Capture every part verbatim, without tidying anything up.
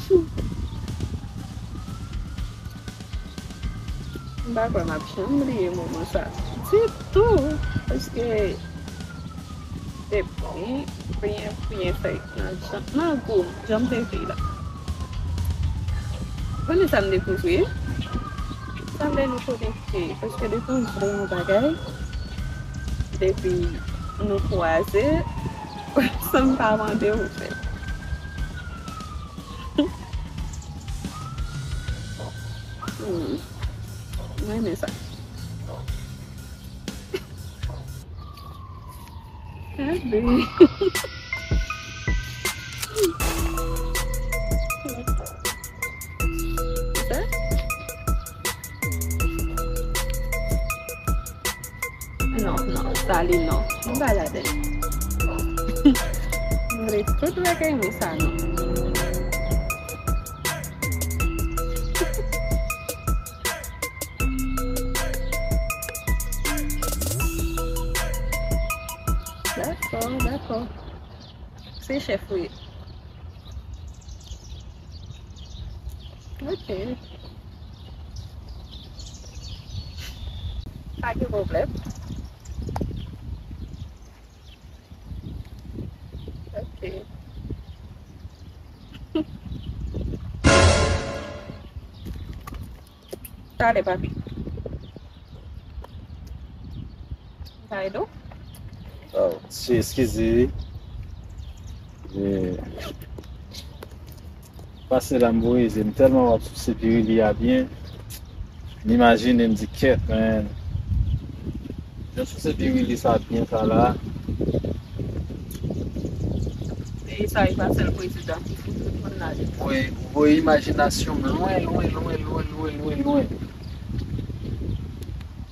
M pa kwè m ap janm bliye moman sa ditou, paske te byen, byen, byen fèt nan jan, nan gou m, jan m te viv la. Konnen sa m dekouvri? Sanble nou konekte, paske depi w vle yon bagay, depi nou kwaze, san m pa mande w fè. Hmm. Mwen renmen sa. Gade. Sa? Non, non, sa li non. M pa ladan. M vle tout bagay, men sa non. Dakò, dakò. Se chèf ou ye. Ok. Pa gen pwoblèm. Ok. Talè, papi. Sa ede w? Oh, se, eskize. Eh, pase la m voye, se m tèlman w ap souse Pirelli a byen. M imajine, m di, kèt, man. Jan souse Pirelli sa byen sa la. Peyi sa, e pa sèl prezidan ki fout tout moun la. Voye, voye imajinasyon m lwen, lwen, lwen.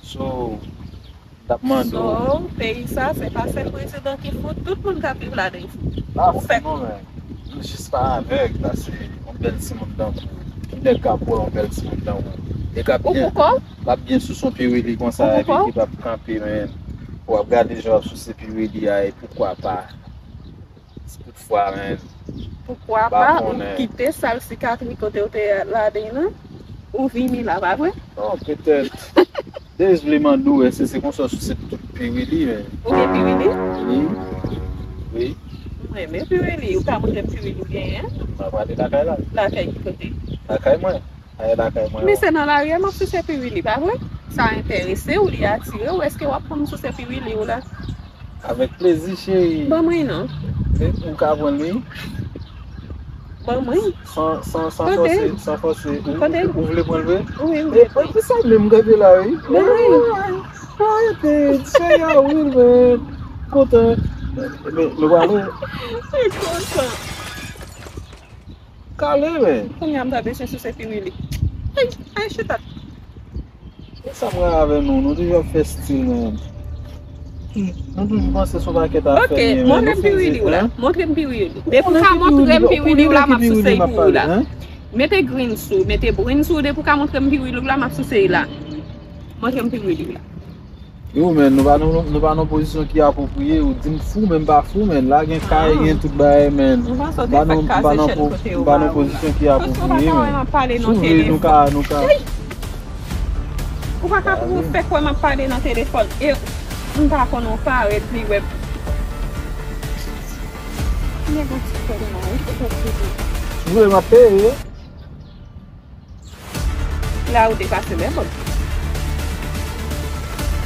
So, m t ap mande w. So, peyi sa, se pa sèl prezidan ki fout, tout moun k ap viv ladan l fout. Pa fout non, men. Nou jis pa avèg, paske yon bèl timoun tankou w. Ki nèg k ap wè yon bèl timoun tankou w? E k ap byen, k ap byen souse yon Pirelli konsa, epi ki p ap kanpe, men. W ap gade jan w ap souse Pirelli a, e poukwa pa? Si toutfwa, men. Poukwa pa ou kite sal sikatri kote w te ladan l lan, ou vini la, pa vre? Non, petèt. Dèyè vle mande w, èske se konsa w souse tout Pirelli, men? Ou gen Pirelli? Wi. Wi. M renmen Pirelli. Ou ka montre m Pirelli ou genyen? M ap ale lakay la. Lakay ki kote? Lakay mwen. Aye lakay mwen. Men se nan lari a m ap souse Pirelli, pa vre? Sa enterese w, li atire w, èske w ap ban m souse Pirelli w la? Avèk plezi, cheri. Ban mwen non. Ou ka pran l, wi. Ban mwen. San, san, san fòse, san fòse. Ou, ou vle pran l vre? Wi, m vle pran l. E, e, sa menm, gade la, wi. Ban mwen. Arete, sèya, wi, men. Kontan. Men, nou prale. Se kontan. Kale, men. Kounye a m ta bezwen souse Pirelli. Ay, ay, chita. E sa m gen avè nou, nou toujou ap fè stil, men. Nou toujou panse se yon pakèt afè, men. Ok, montre m Pirelli w la. Montre m Pirelli. Depi w ka montre m Pirelli w la, m ap souse pou ou la. Mete green sou, mete brun sou, depi w ka montre m Pirelli w la, m ap souse la. Montre m Pirelli w la. Yo, men, nou pa nan, nou pa nan pozisyon ki apwopriye. Ou di m fou, men m pa fou, men. La gen kay, gen tout bagay, men. M pa nan, m pa nan pozisyon ki apwopriye, men. Si w vle, nou ka, nou ka. Ou pa ka pou fè kwè m ap pale nan telefòn. E m pa konn ou parèt li wè. Nèg yon ti kòd nan wi, se kòd. Si w vle, m ap peye. La ou depase lè bòt.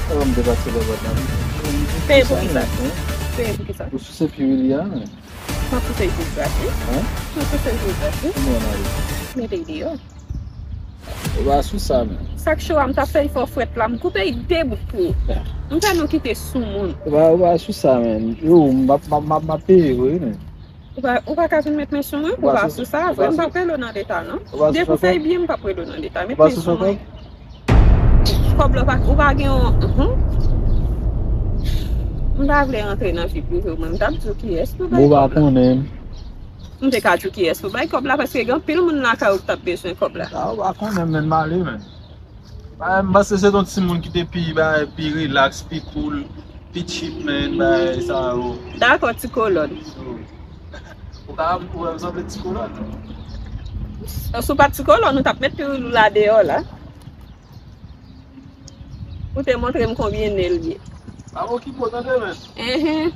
Ou m depase lè bòt la. Peye pou kisa? Peye pou kisa? Pou souse Pirelli a, men. M ap souse l pou gratis. Hein? M ap souse l pou gratis. Kòman w ale? Mete l deyò. Ou pa sou sa, men. Sa k cho a, m t ap fè l fè w frèt la, m koupe l de bout pou ou. M fè nou kite sou moun. Ou pa, ou pa sou sa, men. Yo, m ap, m ap, m ap, m ap peye, wi, men. Ou pa, ou pa ka vin met men sou mwen, ou pa sou sa, vre, m p ap rele w nan deta, non. Depi w fè l byen, m p ap rele w nan deta. Met men sou mwen. Kòb la, ou pa, ou pa gen yon, mhm. M pa vle rantre nan vi prive w, mwen, m t ap di w kiyès pou bay kòb la. Ou pa konnen. M te ka di w kiyès pou bay kòb la, paske gen anpil moun lakay ou k t ap bezwen kòb la. A, ou pa konnen, men, m ale, men. Mwen, m panse se yon timoun ki te pi, bay, pi relax, pi cool, pi cheap, man, bay sa yo. Dakò, ti kolòn. So, ou ka, ou wè m sanble ti kolòn? Si w pa t sou kolòn, ou t ap met piwil ou la deyò la. Ou te montre m konbyen nen l ye. A okipe w tande men. Enhen.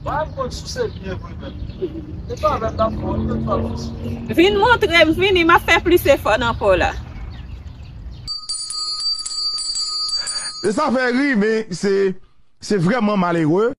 Ba m konn souse byen vre menm. E pa avè m la fò, e pa fò. Vin montre m, vini, m ap fè plis efò nan po la. E sa fè ri, men se, se vrèman malere.